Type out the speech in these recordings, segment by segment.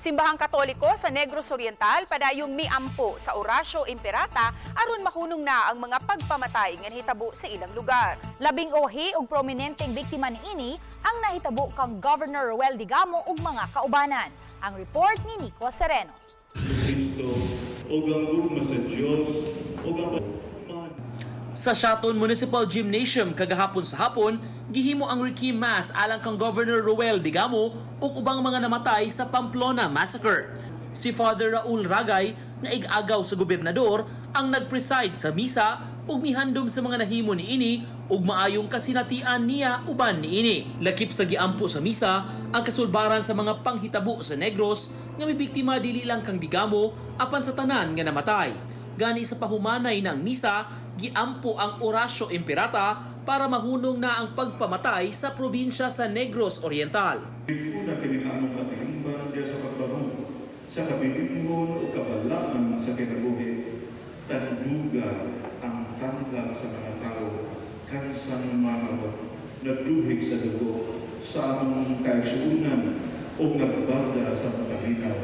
Simbahang Katoliko sa Negros Oriental padayong miampo sa Oratio Imperata aron mahunong na ang mga pagpamatay nga nahitabo sa ilang lugar. 18 og prominenteng biktima niini ang nahitabo kang Governor Roel Degamo ug mga kaubanan. Ang report ni Nico Sereno. Kristo ug ang gugma sa Dios ug ang Sa Siaton Municipal Gymnasium kagahapon sa hapon, gihimo ang Requiem Mass alang kang Governor Roel Degamo ug ubang mga namatay sa Pamplona Massacre. Si Father Raul Ragay nga ig-agaw sa gobernador ang nag-preside sa misa ug mihandom sa mga nahimo niini ug maayong kasinatian niya uban niini. Lakip sa giampo sa misa ang kasulbaran sa mga panghitabo sa Negros nga mibiktima dili lang kang Degamo apan sa tanan nga namatay. Gani sa pahumanay ng misa, giampo ang Oratio Imperata para mahunong na ang pagpamatay sa probinsya sa Negros Oriental. Una kini nga among katilingban diya sa pagbangon sa kabilingon o kabalaan sa kinabuhi, tanduga ang tanggang sa mga tao kansang mamabot, nagduhig sa dugo sa among kaigsuonan o nagbarda sa mga kalinaw.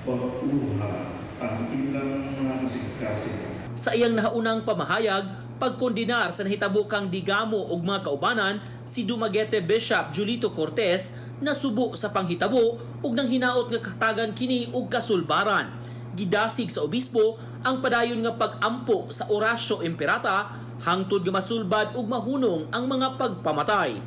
Pag-uha ang ilang mga kasing-kasing. Sa iyang nahaunang pamahayag, pagkondenar sa nahitabo kang Degamo ug mga kaubanan, si Dumaguete Bishop Julito Cortez nasubo sa panghitabo ug nang hinaot nga katagan kini og kasulbaran. Gidasig sa obispo ang padayon nga pag-ampo sa Oratio Imperata hangtod nga masulbad ug mahunong ang mga pagpamatay.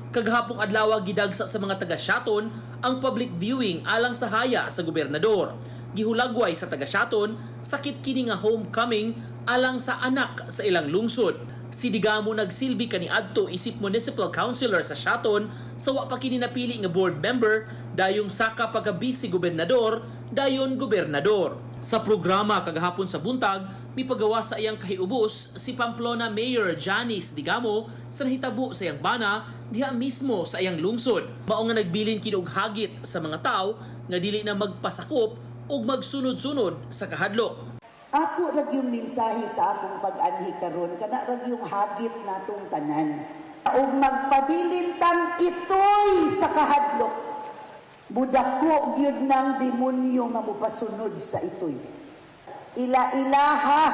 Kagahapong adlaw, gidagsa sa mga taga Siaton ang public viewing alang sa haya sa gobernador. Gihulagway sa taga Siaton, sakit kini nga homecoming alang sa anak sa ilang lungsod. Si Degamo nagsilbi kaniadto isip municipal councilor sa Siaton sa wa pa kini napili nga board member, dayong saka pagka vice gobernador, dayon gobernador. Sa programa kagahapon sa buntag, mipagawa sa iyang kahiubos si Pamplona Mayor Janice Degamo sa nahitabo sa iyang bana diha mismo sa iyang lungsod. Mao nga nagbilin kini og hagit sa mga tao nga dili na magpasakop ug magsunod-sunod sa kahadlok. Ako ra gyung mensahe sa akong pag-anhi karon, kana ra gyung hagit natong tanan. Ug magpabilin tang itoy sa kahadlok. Mudako gyud ng demonyo nga mopasunod sa itoy. Ila-ilaha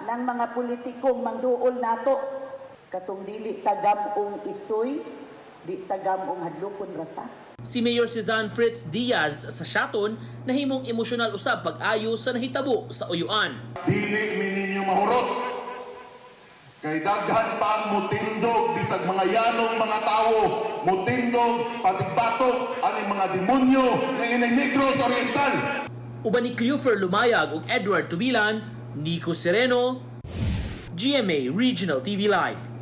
ng mga politikong mangduol nato. Katong dili tagam-ong itoy, di tagam-ong hadlokon rata. Si Mayor Cezanne Fritz Diaz sa Siaton nahimong emosyonal usab pag-ayo sa nahitabo sa Uyuan. Dili mi ninyo mahurot. Kay daghan pa ang mutindog bisag mga yanong mga tawo, mutindog patigbatok ani mga demonyo nga ining Negros Oriental. Uban ni Cleofer Lumayag ug Edward Tubilan, Nico Sereno, GMA Regional TV Live.